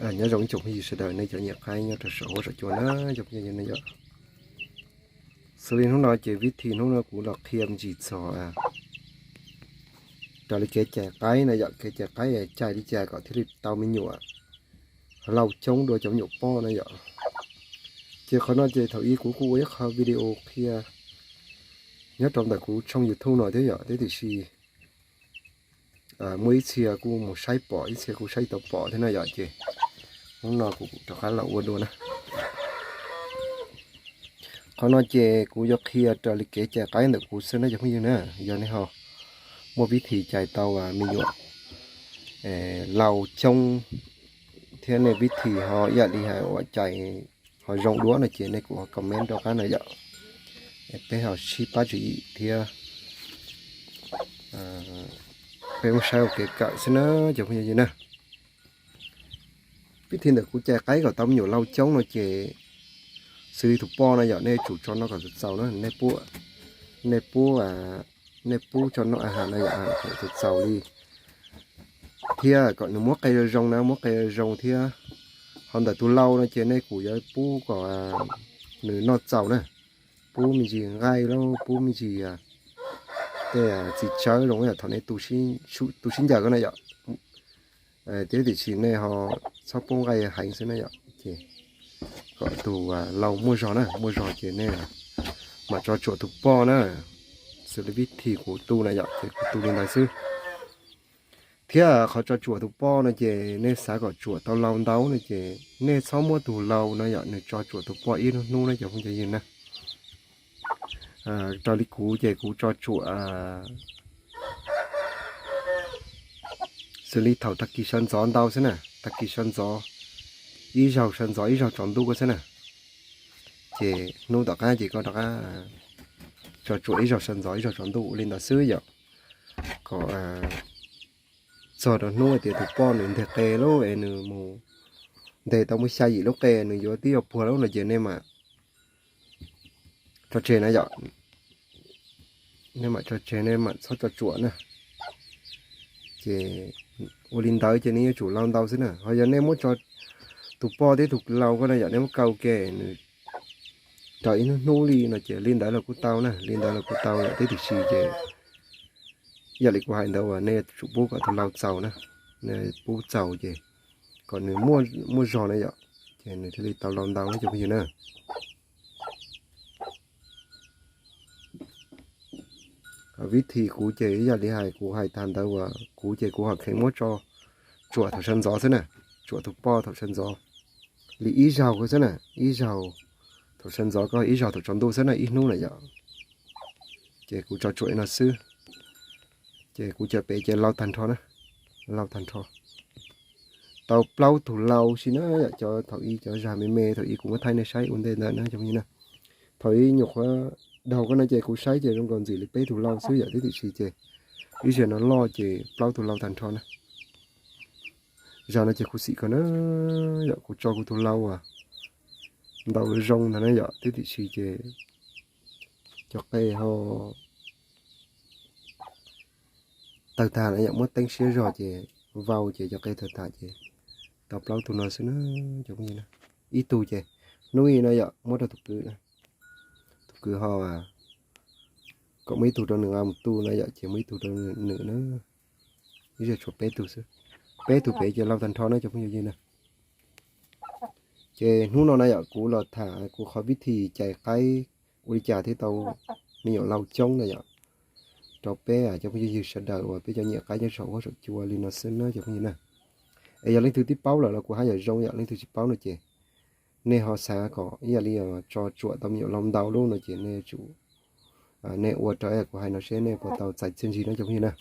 Nyob zoo ib tsoom phooj ywg sawv daws, nej cov nyiam qaib nyob rau saum huab saum cua na cov phooj ywg na yom. Xws li hnub no ces vib thi hnub no kuv los qhia me ntsis txog raws li kev cais qaib na yom, kev cais qaib cais li cas kom thiaj li tau me nyuam laus coob dua cov me nyuam poj na yom. Ces qhov no ces thaum ub kuv kuj ua ib qho video qhia nyob rau ntawm kuv tshooj YouTube no thiab yom, thiab tiam sis muaj ib txhia kuj mus saib pom, ib txhia kuj saib tsis tau pom thiab na yom, ces hnub no kuv rov qab los ua dua na. Qhov no ces kuv yuav qhia raws li kev cais qaib ntawm kuv xwb na cov phooj ywg na. Yog nej ho muaj vib thi cais tau me nyuam laus coob thiab nej vib thi ho ib yam li hais uas cais ho zoo dua no ces nej kuj ho comment rov qab na yom. Peb ho sib pab tswv yim thiab peb muab saib ua kev kawm xwb na cov phooj ywg na. Vib thi ntawm kuv cais qaib kom tau me nyuam laus coob no ces xws li tus poj no yom, nej yuav tsum tso noj kom txaus txaus na, nej pub, nej pub, nej pub tso noj a has no yom, kom txaus txaus li thiab kom nws muab qe zoo zoo na, muab qe zoo zoo thiab. Ho ntawm tus laus no ces nej kuj yuav pub kom nws noj txaus na, pub me ntsis nqaij los pub me ntsis tej txiv tsawb zoo yom, thaum nej tu sib ncaws ko na yom. Thiab tiam sis nej ho txhob pub nqaij heev xwb na yom, ces kom tus laus muaj zog na, muaj zog ces nej mam tso tsuam tus poj na. Xws li vib thi kuv tu na yom, ces kuv tu li ntawd xwb. Thiab qhov tso tsuam tus poj no ces nej xav kom tsuam tau laus ntau no ces nej txhob muab tus laus no yom, nws tso tsuam tus poj ib hnub hnub na cov phooj cov ywg na. Raws li kuv ces kuv tso tsuam xws li thaum tag kis sawv ntxov ntau xwb na, tag kis sawv ntxov, ib zaug sawv ntxov ib zaug tsaus ntuj xwb na. Ces hnub tom qab ces koj rov qab tso tsuam ib zaug sawv ntxov ib zaug tsaus ntuj ua li ntawd xwb yom, kom txog rau hnub tias tus poj nws nteg qe lawm es nws mus nteg tau muaj xya yim lub qe, nws yuav tib yuav puag lawm no ces nej mam tso tseg na yom. Nej mam tso tseg, nej mam txhob tso tsuam na. Ces ua li ntawd ces nws yuav tsum laus ntau xwb na. Ho yog nej muab tso tus poj thiab tus laus ko na yom, nej muab kaw ke nws raws ib hnub hnub li no ces li ntawd los kuj tau na, li ntawd los kuj tau yom, thiab tiam sis ces yam li kuv hais ntawd uas nej yuav tsum pub kom tus laus txaus na, nej pub txaus ces kom nws muaj zog na yom, ces nws thiaj li tau laus ntau na cov phooj ywg na. Vib thi kuv ces ib yam li hais kuv hais tag ntawd uas kuv ces kuv ho kheev muab tso tsuam thaum sawv ntxov xwb na, tsuam tus poj thaum sawv ntxov li ib zaug xwb na, ib zaug thaum sawv ntxov ko ib zaug thaum tsaus ntuj xwb na, ib hnub na yom. Ces kuv tso tsuam li no xwb, ces kuv cov pem ces laus tag nrho na, laus tag nrho. Tau plaub tug laus si na yom, cov thaum ub cov zag me me thaum ub kuv muab thaij nej saib ua ntej ntawd na cov phooj ywg na. Thaum ub nyuam qhuav daug ko no ces kuv saib ces zoo nkaus ntxim li peb tug laus xwb yom, thiab tiam sis ces ib zaug no loj ces plaub tug laus tag nrho na. Zag no ces khuv xim kawg na yom, kuv tso kuv tus laus uas ntau zoo ntag na yom, thiab tiam sis ces cov qe ho tawg tag na yom, muab teeb siab zog ces vau ces cov qe tawg tag ces tau plaub tug no xwb na cov phooj ywg na. Ib tug ces hnub ib no yom muab rau tus kwv, tus kwv ho kom muaj ib tug rau nws mus tu na yom, ces muaj ib tug rau nws na. Ib zaug tshuav peb tug xwb, peb tug pem ces laus tag nrho na cov phooj ywg na. Ces hnub no na yom kuv los tham kuv qhov vib thi cais qaib ua li cas thiaj tau me nyuam laus coob na yom, rau peb cov phooj ywg sawv daws uas peb cov nyiam qaib nyob saum huab saum cua li no xwb na cov phooj ywg na. Es yog leej twg twb paub lawm los kuv haj yam zoo yom, leej twg tsis paub no ces nej ho xav kom ib yam li tso tsuam tau me nyuam laus ntau lub no ces nej tsum, nej ua raws kuv hais no seb nej puas tau txais txiaj ntsig no cov phooj ywg na.